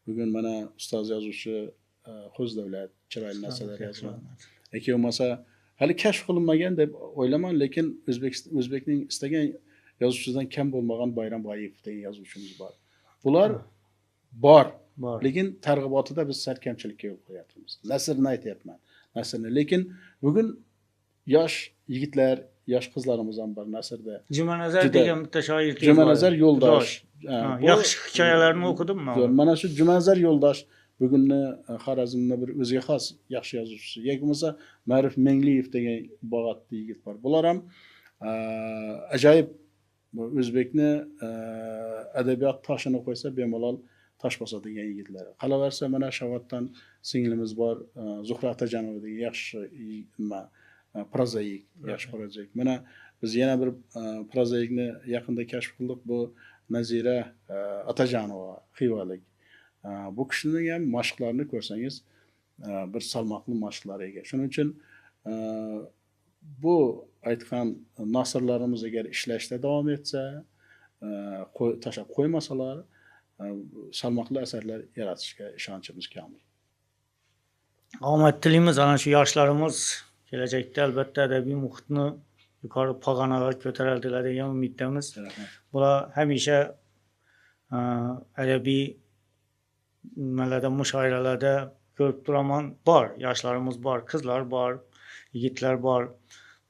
bugun mana ustoz yozuvchi Xo'zdavlat chiroyli narsalar yozgan. Yoki bo'lmasa hali kashf qilinmagan deb o'ylaman, lekin O'zbekning istagan yozuvchisidan kam bo'lmagan Bayram Boyev degan yozuvchimiz bor. Bular bor, lekin targ'ibotida biz sal kamchilikka yo'l qo'yapmiz. Nasrni aytyapman. Nasrni. Lekin bugun yosh yigitlar, yosh qizlarimiz ham bor nasrda. Jumanazar degan bitta shoir. Jumanazar Yo'ldosh. Yaxshi hikoyalarini o'qidim men. Mana shu Jumanazar Yo'ldosh bugunni Xorazmni bir o'ziga xos yaxshi yozuvchisi. Yoki bo'lmasa Ma'ruf Mengliyev degan bog'atli yigit bor. Bular ham ajoyib o'zbekni adabiyot toshini qo'ysa bemalol tosh bosadigan yigitlar. Qolaversa mana Shavatdan singlimiz bor, Zuhra Atajanova degan yaxshi nima prozaik, yaxshi prozaik. Mana biz yana bir prozaikni yaqinda kashf qildik. Bu Nazira Atajanova, Xivalik. Bu kishining ham mashqlarini ko'rsangiz, bir salmoqli mashqlar ega. Shuning uchun bu aytgan nasrlarimiz agar ishlashda davom etsa, tashlab qo'ymasalar, salmoqli asarlar yaratishga ishonchimiz komil. Omad tilaymiz. Ana shu yoshlarimiz kelajakda albatta adabiy muhitni yuqori pog'onaga ko'taradilar degan umiddamiz. Bular hamisha adabiy nimalarda, mushoiralarda ko'rib turaman, bor, yoshlarimiz bor, qizlar bor, yigitlar bor.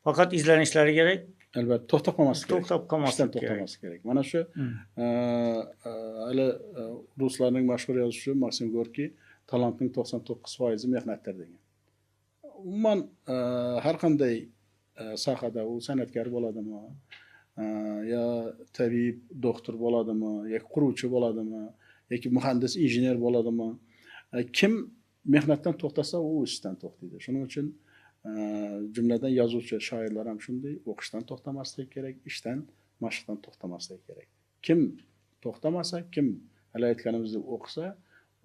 Faqat izlanishlari kerak. Albatta, to'xtab qolmaslik kerak. To'xtab qolmaslik kerak. Kerak. Mana shu hali ruslarning mashhur yozuvchisi Maksim Gorkiy talantning 99% mehnatdir degan. Umuman har qanday sohada, u san'atkor bo'ladimi, yo tabib, doktor bo'ladimi, yoki quruvchi bo'ladimi, yoki muhandis, injener bo'ladimi, kim mehnatdan to'xtasa, u ishdan to'xtaydi. Shuning uchun jumladan yozuvchi, shoirlar ham shunday, o'qishdan to'xtamaslik kerak, ishdan, mashqdan to'xtamaslik kerak. Kim to'xtamasa, kim hali aytganimizdek o'qisa,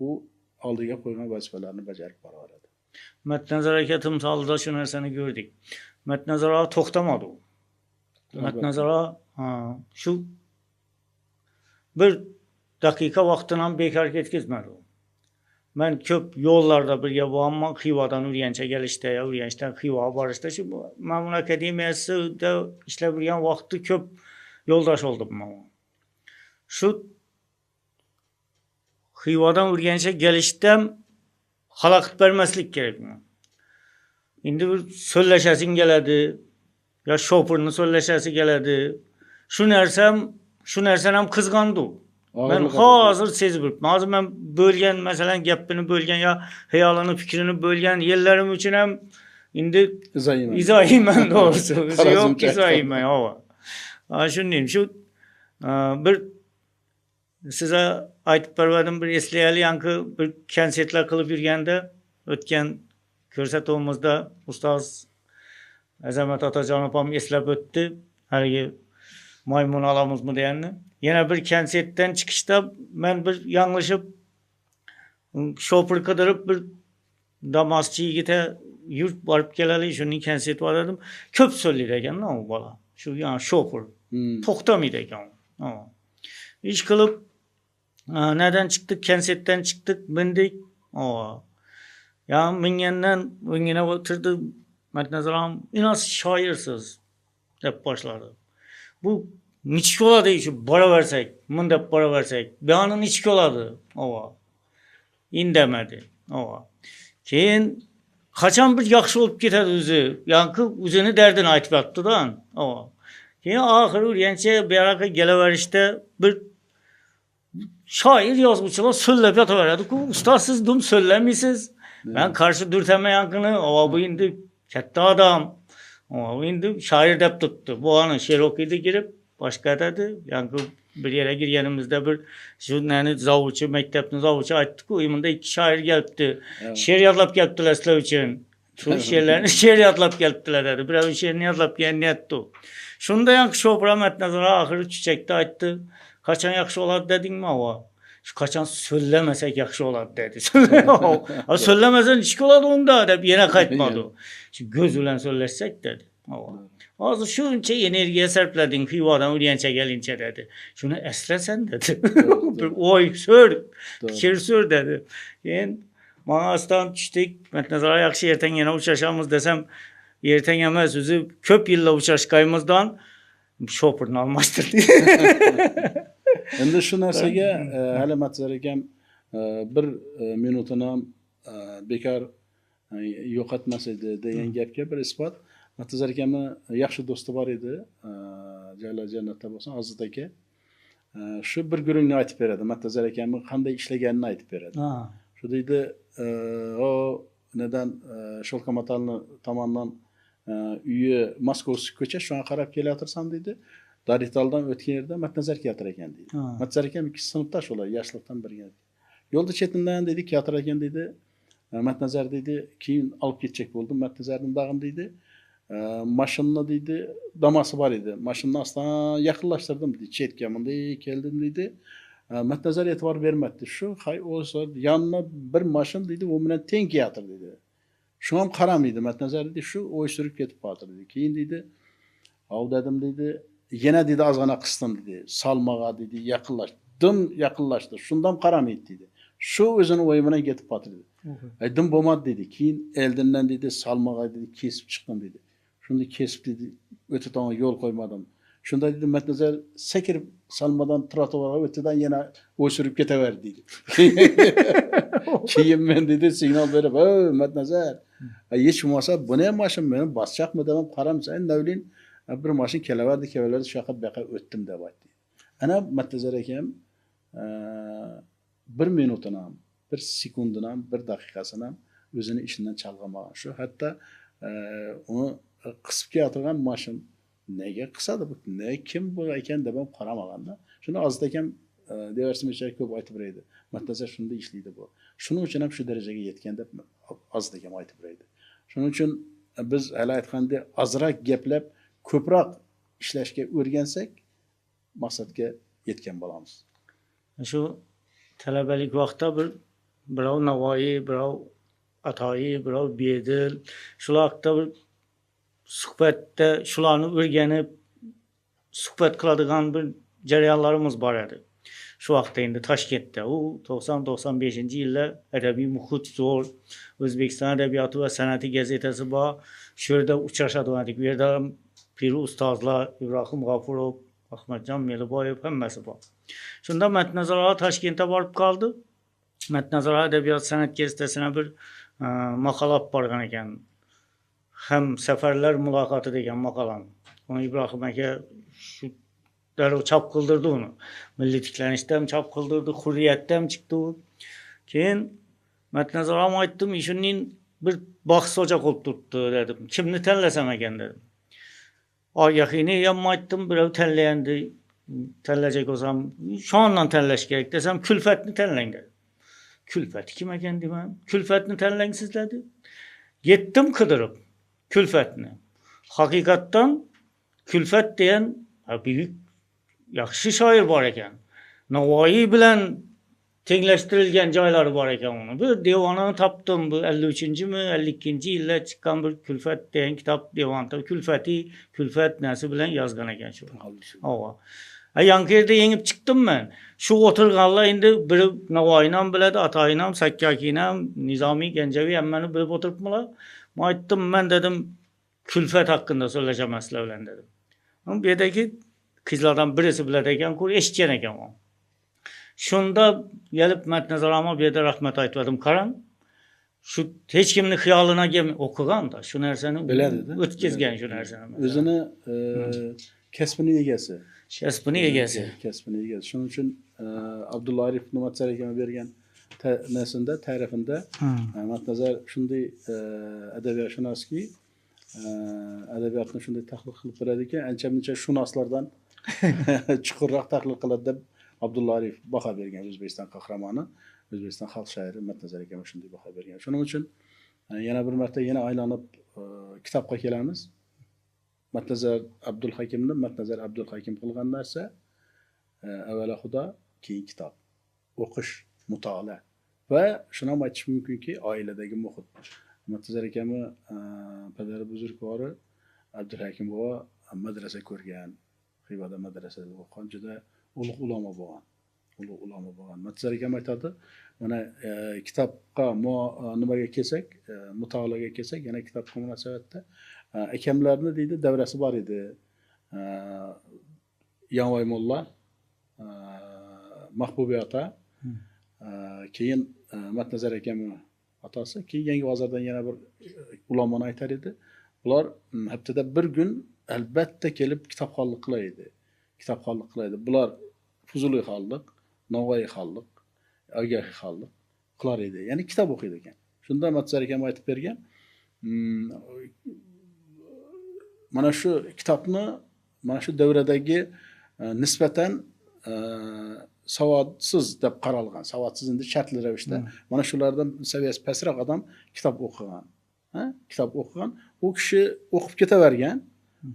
u oldiga qo'ygan vazifalarni bajarib boraveradi. Matnazar aka timsolida shu narsani ko'rdik. Matnazar aka to'xtamadi u. Matnazar aka shu bir daqiqa vaqtini ham bekor ketkazmadi u. Men ko'p yo'llarda birga bo'lganman, Xivadan Urganchga kelishda, ya Urganchdan Xivaga borishda, shu Ma'mun akademiyasida ishlab yurgan vaqtda ko'p yo'ldosh oldim men. Shu Xivadan Urganchga kelishdan xalaqit bermaslik kerak. Endi bir so'zlashasing keladi, yo shofirni so'zlashasi keladi. Shu narsani ham qizg'andi u. Men hozir sezib turibman. Hozir men bo'lgan, masalan, gapini bo'lgan yo xayolini, fikrini bo'lgan yerlarim uchun ham endi izoyman to'g'risi. Yo'q, izoyman, ova. Shundayim, shu bir size aytib berdim, bir eslayali, yangi bir konsertlar qilib yurganda o'tgan ko'rsatuvimizda ustoz Azamat Otajonov ham eslab o'tdi, haligi maymun olamizmi deganni. Yana bir konsertdan chiqishda men bir yanglishib shofir qidirib bir Damaschi yigitga yurt borib kelaylik, shuning konserti bor dedim. Ko'p so'zlaydi ekan u bola. Shu yani shofir to'xtamaydi ekan. Ish qilib nereden çıktık? Konsertdan chiqdik, mindik. Ya mingandan o'ngina o'tirdi. Matnazar ham inos shoirsiz deb boshladi. Bu nechik bo'ladi shu boraversak, bundab boraversak, buyog'i nechik bo'ladi? Indamadi. Keyin qachon bir yaxshi bo'lib ketadi o'zi? Yoki o'zini dardini aytib yotdi-da. Keyin oxiri Urganchga bu yoqqa kelaverishda bir şair yozuvchilar so'zlab yotaveradi-ku, ustoz siz dum so'zlamaysiz. Men qarshi dürtaman yankini, bu endi katta odam. Bu endi şair deb turibdi. Bu ani she'r o'qiydi kirib, boshqa dedi. Yangi bir yerga kirganimizda bir shu nani zavchi, maktabni zavchi aytdi-ku, bunda ikki şair kelibdi. She'r yodlab kelibdilar sizlar uchun. Shu she'rlarni she'r yodlab kelibdilar dedi. Birov she'rni yodlab kelgan niyatdi. Shunda yangi Shofir Matnazar oxiri chuchakda aytdi. Qachon yaxshi bo'ladi dedingmi ava? Shu qachon so'zlamasak yaxshi bo'ladi dedi. So'zlamasa nechik bo'ladi unda deb yana qaytmadi. Shu ko'z bilan so'zlashsak dedi. Hozir shuncha energiya sarflading Xivadan Urganchga kelincha dedi. Shuni eslasan dedi. Bir o'y so'r, fikr so'r dedi. Keyin Manasdan tushdik. Matnazar yaxshi ertaga yana uchrashamiz desam, ertaga emas, o'zi ko'p yillar uchrashganimizdan shofirni almashtirdik. Endi shu narsaga hali Matnazar akam bir minutini ham bekor yo'qotmas edi degan gapga bir isbot. Matnazar akamni yaxshi do'sti bor edi, joylar jannatda bo'lsin, Aziz aka. Shu bir gurungni aytib beradi, Matnazar akamni qanday ishlaganini aytib beradi. Shu deydi, o nedan Sholkomatalni tomondan uyi Moskovskiy ko'cha, shunga qarab kelayotirsam deydi. Daritaldan o'tgan yerda Matnazar aka yotar ekan deydi. Matnazar akam ikki sinfdosh ular, yoshlikdan birga. Yo'lda chetidan deydi, keyotir ekan deydi. Matnazar deydi, keyin olib ketjak bo'ldim Matnazarni dag'in deydi. Mashinani deydi, damasi bor edi. Mashinani aslan yaqinlashtirdim deydi, chetga bunday keldim deydi. Matnazar e'tibor bermadi. Shu hay o'sa yonina bir mashin deydi, u bilan teng keyotir deydi. Shu ham qaramaydi Matnazar deydi, shu o'y surib ketib qoldi deydi. Keyin deydi, "Av dedim" deydi, yana deydi ozgina qisdim deydi, salmog'a deydi, yaqinlashdim, yaqinlashdi. Shundan qaramaydi deydi. Shu o'zini o'yi bilan ketib qoldi deydi. Aytdim bo'lmadi deydi. Keyin eldindan deydi, salmog'a deydi, kesib chiqdim deydi. Shunda kesib deydi, o'ta tomon yo'l qo'ymadim. Shunda deydi Matnazar sekirib salmadan trotuarga o'tidan yana o'y surib ketaverdi deydi. Keyin men deydi signal berib, "Ey Matnazar, hech bo'lmasa buni ham mashin meni boschaqmi?" deb qaramsan, navlin bir mashin kelaverdi, kelaverdi, shu yoqqa bu yoqqa o'tdim deb aytdi. Ana Matnazar akam bir minutini ham, bir sekundini ham, bir daqiqasini ham o'zini ishidan chalg'amagan. Shu hatto uni qisib kelayotgan mashin nega qisadi bu, ne kim bu ekan deb ham qaramaganda. Shuni Aziz akam devarsim ko'p aytib beradi. Matnazar shunda ishlaydi bu. Shuning uchun ham shu darajaga yetgan deb Aziz akam aytib beradi. Shuning uchun biz hali aytgandek ozroq gaplab ko'proq ishlashga o'rgansak maqsadga yetgan bo'lamiz. Shu talabalik vaqtda bir birov Navoiy, birov Atoyi, birov Bedil, shular haqida bir suhbatda shularni o'rganib suhbat qiladigan bir jarayonlarimiz bor edi. Shu vaqtda endi Toshkentda u 90-95 yillar adabiy muhit zo'r, O'zbekiston adabiyoti va san'ati gazetasi bor. Shu yerda uchrashadigan edik. Bu yerda piri ustozlar Ibrohim G'ofurov, Ahmadjon Meliboyev hammasi bor. Shunda Matnazar aka Toshkentga borib qoldi. Matnazar adabiyot san'at gazetasina bir maqola olib borgan ekan. Ham safarlar muloqoti degan maqolani. Uni Ibrohim aka shu darrov chop qildirdi uni. Milliy tiklanishda ham chop qildirdi, Hurriyatda ham chiqdi u. Keyin Matnazar ham aytdim, shuning bir bahs o'choq bo'lib turibdi dedim. Kimni tanlasam ekan dedim. Ogahini ham aytdim, birov tanlayandi, tanlajak bo'lsam, shondan tanlash kerak desam, Kulfatni tanlang dedim. Kulfat kim ekan deyman. Kulfatni tanlang siz dedi. Yetdim qidirib Kulfatni. Haqiqatdan Kulfat degan buyuk yaxshi shoir bor ekan. Navoiy bilan tenglashtirilgan joylari bor ekan uni. Bir devonini topdim, bu 53-mi, 52-yilda chiqqan bir Kulfat degan kitob devonda Kulfati, Kulfat nasi bilan yozgan ekan shu. Ova. Yangi yerda yengib chiqdim men. Shu o'tirganlar endi biri Navoiyni ham biladi, Atoyini ham, Sakkakiyni ham, Nizomiy, Ganjaviy hammani bilib o'tiribmilar. Men aytdim, men dedim Kulfat haqida so'zlashaman sizlar bilan dedim. Bu yerdagi qizlardan birisi biladi ekan, ko'r eshitgan ekan u. Shunda kelib Matnazar aka bu yerda rahmat aytdim. Qarang, shu hech kimni xiyolina kelmay o'qigan-da, shu narsani biladi-da. O'tkazgan shu narsani. O'zini kasbini egasi. Kasbini egasi. Kasbini egasi. Shuning uchun Abdulla Arif Matnazar aka bergan nasinda, ta'rifida Matnazar shunday adabiyotshunoski, adabiyotni shunday tahlil qilib beradiki, ancha-muncha shunoslardan chuqurroq tahlil qiladi deb Abdulla Arif baho bergan. O'zbekiston qahramoni, O'zbekiston xalq shoiri Matnazar aka shunday baho bergan. Shuning uchun yana bir marta yana aylanib kitobga kelamiz. Matnazar Abdulhakimni Matnazar Abdulhakim qilgan narsa avvalo Xudo, keyin kitob, o'qish, mutolaa va shuni ham aytish mumkinki, oiladagi muhit. Matnazar akamni padari buzrukvori Abdulhakim bobo madrasa ko'rgan, Xivada madrasada o'qigan, juda ulug' ulamo bo'lgan. Ulug' ulamo bo'lgan. Matnazar akam aytadi, mana kitobga nimaga kelsak, mutolaaga kelsak, yana kitobga munosabatda akamlarni deydi davrasi bor edi. Yanvoy mulla, Mahbubiy ota, keyin Matnazar akamni otasi, keyin Yangi bozordan yana bir ulamoni aytar edi. Bular haftada bir kun albatta kelib kitobxonlik qilar edi. Kitobxonlik qilar edi. Bular Fuzuliy xonliq, Navoiy xonliq, Ogahiy xonliq qilar edi. Ya'ni kitob o'qiydi ekan. Shunda Matnazar akam aytib bergan, mana shu kitobni mana shu davradagi nisbatan savodsiz deb qaralgan, savodsiz endi shartli ravishda mana shulardan saviyasi pastroq odam kitob o'qigan. Kitob o'qigan, u kishi o'qib ketavergan.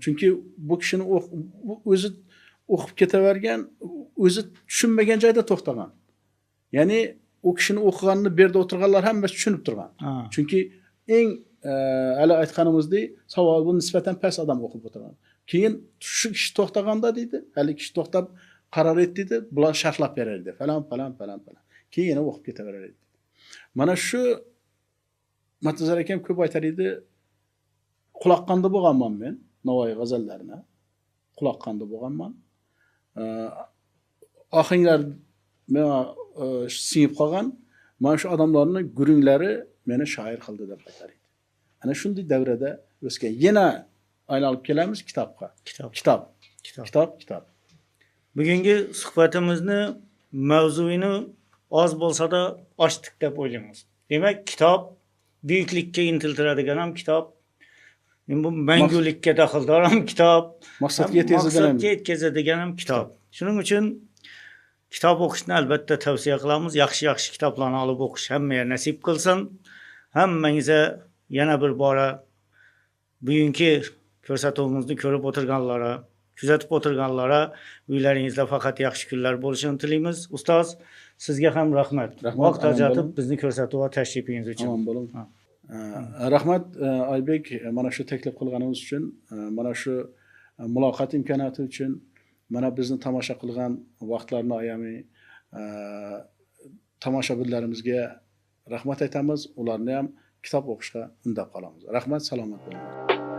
Chunki bu kishini o'zi o'qib ketavergan, o'zi tushunmagan joyda to'xtagan. Ya'ni u kishini o'qiganini bu yerda o'tirganlar hammasi tushunib turgan. Chunki eng hali aytganimizdek savodi nisbatan past odam o'qib o'tirgan. Keyin shu kishi to'xtaganda deydi, hali kishi to'xtab qaror etdi deydi, bular sharhlab berar edi. Falan falan falan falan. Keyin yana o'qib ketaverar edi. Mana shu Matnazar akam ko'p aytar edi, quloqqanda bo'lganman men Navoiy g'azallarini. Quloqqanda bo'lganman. Ohanglar menga singib qolgan. Mana shu odamlarning gurunglari meni shoir qildi deb aytar edi. Ana shunday davrada o'sgan. Yana aylanib kelamiz kitobga. Kitob. Kitob. Kitob. Kitob, kitob. Bugungi suhbatimizni mavzuini oz bo'lsa-da ochdik deb o'ylaymiz. Demak, kitob buyuklikka intiltiradigan ham kitob, bu mangulikka daxldor ham kitob, maqsadga yetkazadigan ham maqsadga yetkazadigan ham kitob. Shuning uchun kitob o'qishni albatta tavsiya qilamiz. Yaxshi-yaxshi kitoblarni olib o'qish hammaga nasib qilsin. Hammangizga yana bir bora bugungi ko'rsatuvimizni ko'rib o'tirganlara, kuzatib o'tirganlara uylaringizda faqat yaxshi kunlar bo'lishini tilaymiz. Ustoz, sizga ham rahmat. Vaqt ajratib bizni ko'rsatuvga tashrifingiz uchun. Omon bo'ling. Rahmat Oybek, mana shu taklif qilganingiz uchun, mana shu muloqot imkoniyati uchun, mana bizni tomosha qilgan vaqtlarni ayamay tomoshabinlarimizga rahmat aytamiz. Ularni ham kitob o'qishga undab qolamiz. Rahmat, salomat bo'ling.